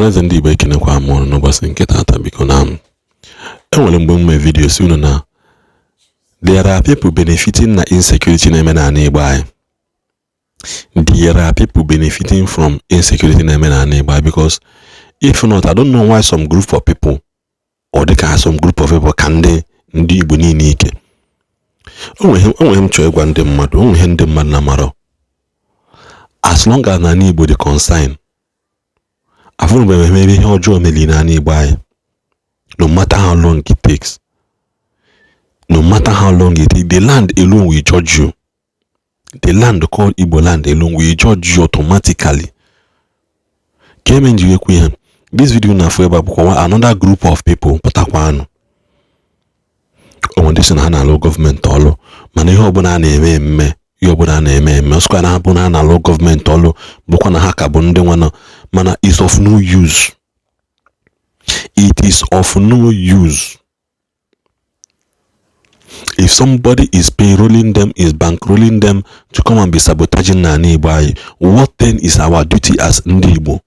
Ọhaneze ndị Igbo, ekenekwa m unu n'ụbọchị nke taata. Biko, na enwere mgbe m mee video si unu na there are people benefiting na insecurity na-eme n'ala Igbo anyị. There are people benefiting from insecurity na-eme n'ala Igbo anyị, because if not, I don't know why some group of people, ọ dịka some group of people ka ndị Igbo niile ike. O nwere m chọọ ịgwa ndị mmadụ, o nwere ihe ndị mmadụ na-amarọ. As long as n'ala Igbo dị concern, afụrụ mgbe ememe ihe ọjọọ mere n'ala Igbo anyị, no matter how long it takes, no matter how long it takes, the land alone will judge you. The land called Igbo land alone will judge you automatically. Ka eme nji ekwu ihe, this video na-afụ ebe a bụkwa another group of people pụtakwa anụ onwe ndị sị na ha na-alụ gọọmenti ọlụ, mana ihe ọbụla a na-eme eme, ihe ọbụla a na-eme eme, ọsịkwa na abụ na ha na-alụ gọọmenti ọlụ, bụkwa na ha ka bụ ndị nwa nọ, mana is of no use. It is of no use. If somebody is payrolling them, is bankrolling them to come and be sabotaging n'ala Igbo anyị, what then is our duty as ndị Igbo?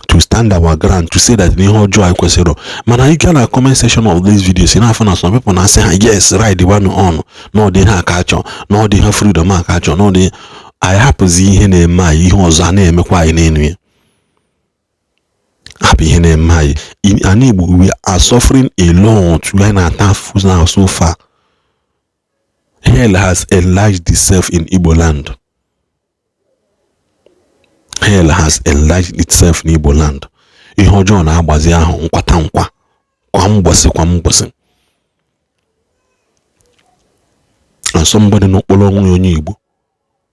To stand our ground, to say that n'ihe ọjọọ anyị kwesịrị. Mana anyị gaa na comment section of this video, si n'afọ na some people na-asị ha, "Yes, ride one on na ọ dị ihe aka achọ, na ọ dị ihe freedom aka achọ, na ọ dị." Anyị hapụzi ihe na-eme anyị, ihe ọzọ a na-emekwa anyị n'elu ya. Hapụ ihe na-eme anyị. Ana Igbo, we are suffering a lot. We na-ata afụfụ now. So far, hell has enlarged itself in Igbo land. Hell has enlarged itself in Igbo land. Ihe ọjọọ na-agbazi ahụ nkwata nkwa kwa mgbọsị kwa mgbọsị. And somebody n'okporo onwe onye Igbo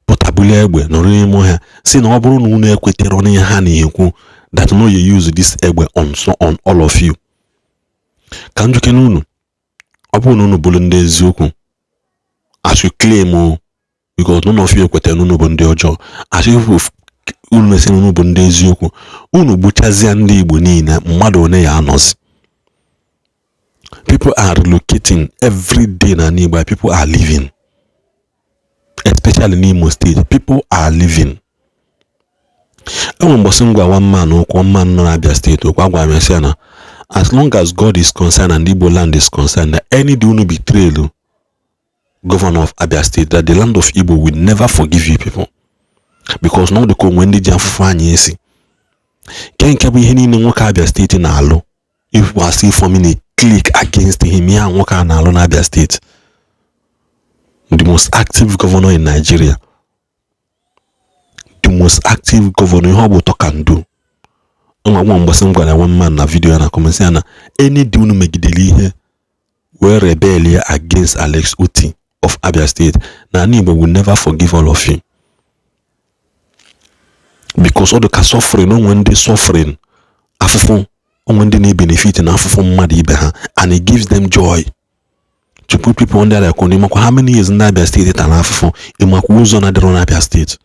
pụtabuli egbe nọrọ n'ime ọhịa si na ọ bụrụ na unu ekwetere n'ihe ha na-ekwu, that no, you use this egbe on so on all of you. Ka njuke n'unu, ọ bụrụ na unu bụrụ ndị eziokwu as you claim o, because none of you ekwetara na unu bụ ndị ọjọọ, as you unu na-esi na unu bụ ndị eziokwu, unu gbuchazie ndị Igbo niile, mmadụ one ya anọzi? People are relocating every day na Igbo. People are living, especially n'Imo State. People are living. Enwere mgbọsị m gwa one man okwu, one man nọ n'Abia State okwu, agwara m ya sị ya na as long as God is concerned and Igbo land is concerned, that any day unu betrayal governor of Abia State, that the land of Igbo will never forgive you people, because na ọ dị ka onwe ndị ji afụfụ anya esi ke nke bụ ihe niile nwoke Abia State na-alụ. If we are still forming a clique against him, ihe a nwoke a na-alụ n'Abia State, the most active governor in Nigeria, the most active governor, ihe ọ bụ talk and do. Nwa nwa mgbasị m gwara one man na video ya na comment ya na any day unu megidere ihe wee rebel against Alex Otti of Abia State, na ala Igbo will never forgive all of you, because ọ dị ka suffering onwe ndị suffering afụfụ, onwe ndị na-ebenefit na afụfụ mmadụ ibe ha, and it gives them joy to put people under their control. Ịmakwa how many years ndị Abia State tara afụfụ? Ịmakwa ụzọ na-adịrọ n'Abia State?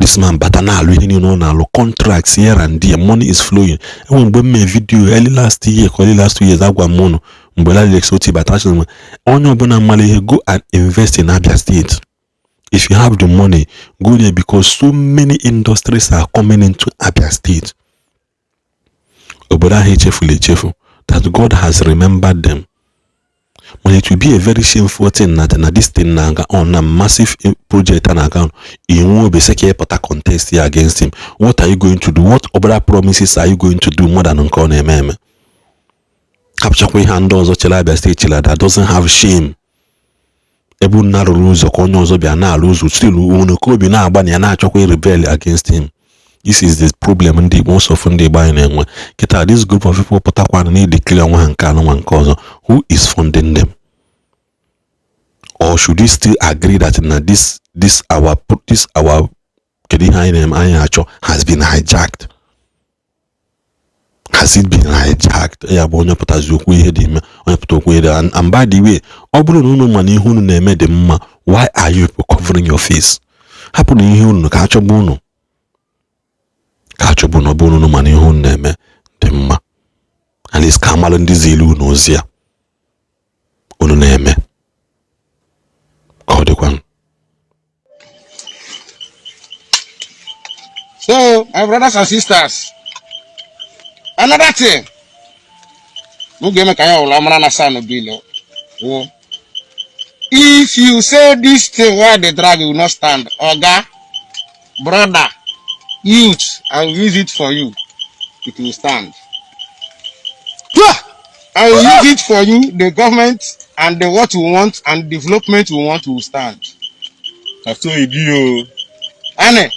This man bata na-alụ ihe niile ọ na-alụ, contracts here and there, money is flowing. Enwere mgbe m mee video early last year ka early last 2 years, agwa m ụnụ mgbe Alex Otti batara, sị m onye ọbụla mara ihe, go and invest in Abia State. If you have the money, go there, because so many industries are coming into Abia State. Obodo ahụ echefula echefu, that God has remembered them. But it will be a very shameful thing that na this thing na-aga on na massive project a na-aga on, inwe obi sị ka ịpụta contest ya against him. What are you going to do? What other promises are you going to do more than nke ọ na-eme eme? Hapụchakwa ihe ndị ọzọ chere Abia State chere that doesn't have shame. Ebe unu na-arụrụ ụzọ ka onye ọzọ bịa na-alụ ụzọ, still unu ka obi na-agba na ya na-achọkwa rebel against him. This is the problem ndị Igbo, most of ndị Igbo anyị na-enwe kịta. This group of people pụtakwa na declare onwe ha nke anụnwa nke ọzọ, who is funding them? Or should we still agree that na this our kedu ihe anyị na-eme anyị achọ has been hijacked? Has it been hijacked? Ya bụ onye pụtazi okwu ihe dị ime, onye pụta okwu ihe dị. And by the way, ọ bụrụ na unu ma na ihe unu na-eme dị mma, why are you covering your face? Hapụ na ihe unu ka achọgbu unu, ka achọgbu na ọ bụrụ unu ma na ihe unu na-eme dị mma, at least ka amalụ ndị ziri unu ozi a unu na-eme ka ọ dịkwa. So I My brothers and sisters, another thing m ga-eme ka anyị ọbụla mara na san bill wụ, if you say this thing why the drag will not stand, oga, brother, youth, I will use it for you, it will stand. I will use it for you. The government and the what you want and development you want will stand. Na so e be o. Ane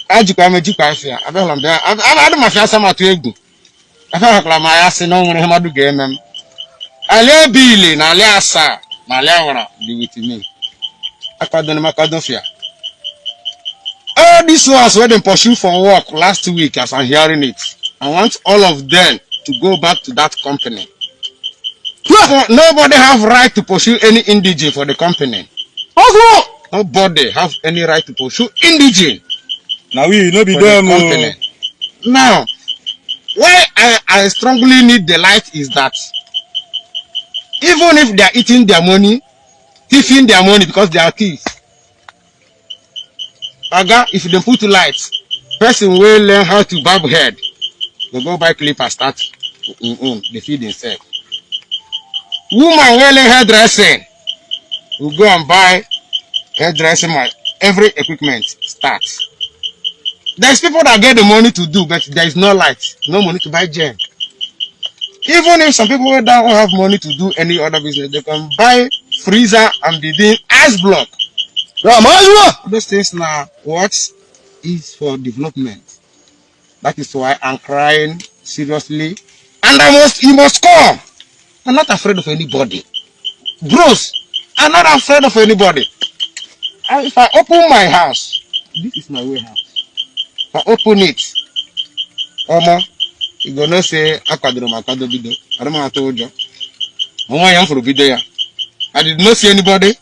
ajikwa m ejikwa afịa abịala m bịa adị m afịa asa m atụ egwu afịakwara m anya sị na o nwere ihe mmadụ ga-eme m. Ali Obili na ali asaa na ali awara dị with me. Akwadoro m akwado fia. All these ones wey dem pursue for work last week, as I'm hearing it, I want all of them to go back to that company. Nobody have right to pursue any indigene for the company. Nobody have any right to pursue indigene Na we no be for the them o. company. Now, why I strongly need the light is that even if they are eating their money, thieving their money because they are thieves. Oga, if they put light, person will learn how to barb head. They go buy clipper, start im own, dey feed himself. Woman wey learn hairdressing will go and buy hairdressing every equipment, start. There's people that get the money to do, but there is no light, no money to buy gen. Even if some people don't have money to do any other business, they can buy freezer and be doing ice block. Those things now, what is for development? That is why I'm crying seriously. And you must come. I'm not afraid of anybody. Bros, I'm not afraid of anybody. If I open my house, this is my warehouse. If I open it, omo, you go know say akwadoro m akwado bido. Adị m atụ ụjọ. Onwe ya m fụrụ bido ya. I did not see anybody.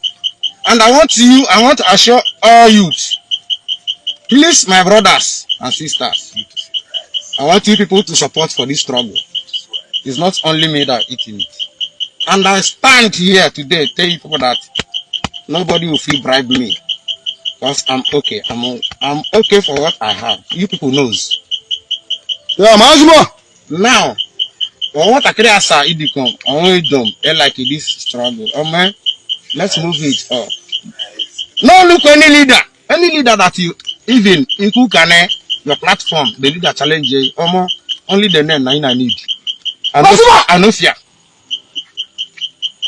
And I want to assure all youth, please, my brothers and sisters, I want you people to support for this struggle. It's not only me that eating it. And I stand here today, tell you people that nobody will feel bribe me. Because I'm okay. I'm okay for what I have. You people knows. Now, nwatakịrị asa idikọ ọnwa idom like this struggle. Omo, let's move it up. No look any leader, any leader that you even ikwu kane your platform, the leader challenge you. Omo, only the name na I need. I no fear.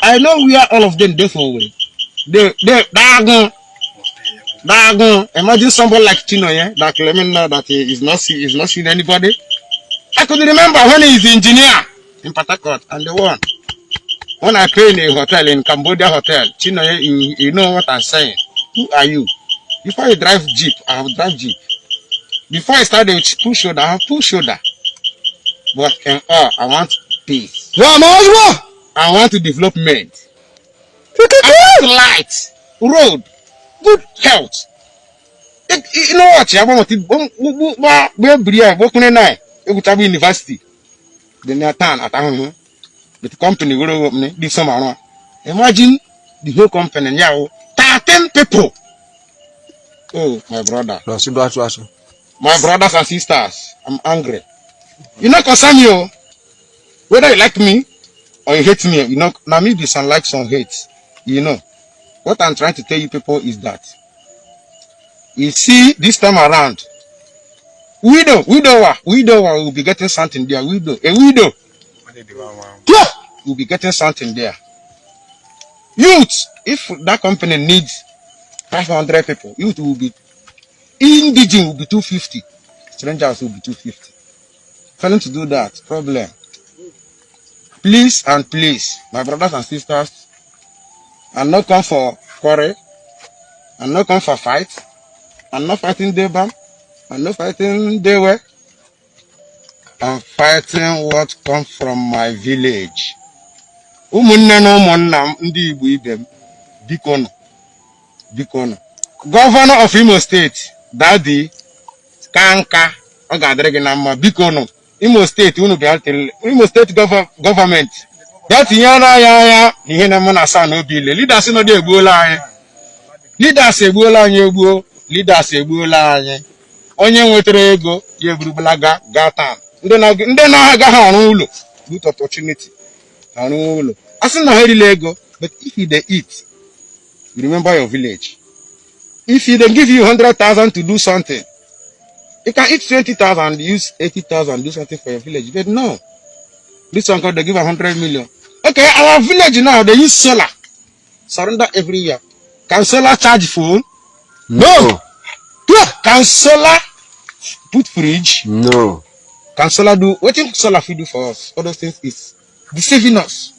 I know where all of them dey for way. They dagun dagun. Imagine somebody like Chinoye that claiming now that he is not seeing anybody. I could remember when he is engineer in Port Harcourt and the one. When I pay in a hotel in Cambodia hotel, Chinoye, you know what I'm saying. Who are you? Before you drive jeep, I have drive jeep. Before I start the push shoulder, I have push shoulder. But in all, I want peace. I want to development. I want light, road, good health. You know what? I want to go university. Then they turn at home. The company go up this summer. Imagine the whole company now, 13 people. Oh, my brother. My brothers and sisters, I'm angry. You know, concern you. Whether you like me or you hate me, now me be some like, some hate. What I'm trying to tell you people is that you see, this time around, widow, widower, widower will be getting something there. Widow, a widow will be getting something there. Youth, if that company needs 500 people, youth will be, indigene will be 250, strangers will be 250. Failing to do that, problem. Please and please, my brothers and sisters, I'm not come for quarrel, I'm not come for fight, I'm not fighting Debam, I'm not fighting Dewe. I'm fighting what comes from my village. Ụmụnne na ụmụnna m, ndị Igbo ibe m, biko nụ, biko nụ. Governor of Imo State, Daddy, ka nka ọ ga-adịrị gị na mma. Biko nụ, Imo State, unu bịa Imo State government bịa tinyere anyị anya n'ihe na-eme na asaa na Obile. Leaders nọ dị egbuola anyị, leaders egbuola anyị, egbuo leaders egbuola anyị. Onye nwetara ego ya. Ya eburubala ga gaa town. Ndị na-agaghị arụ ụlọ, good opportunity arụ ụlọ. A sị na ha erila ego, but if you dey eat, you remember your village. If you dey give you 100,000 to do something, you can eat 20,000, use 80,000, do something for your village. But no, this one they give 100 million. Okay, our village now, they use solar. Surrender every year. Can solar charge phone? No. Yeah. Can solar put fridge? No. Can solar do wetin solar fit do for us? All those things is deceiving us.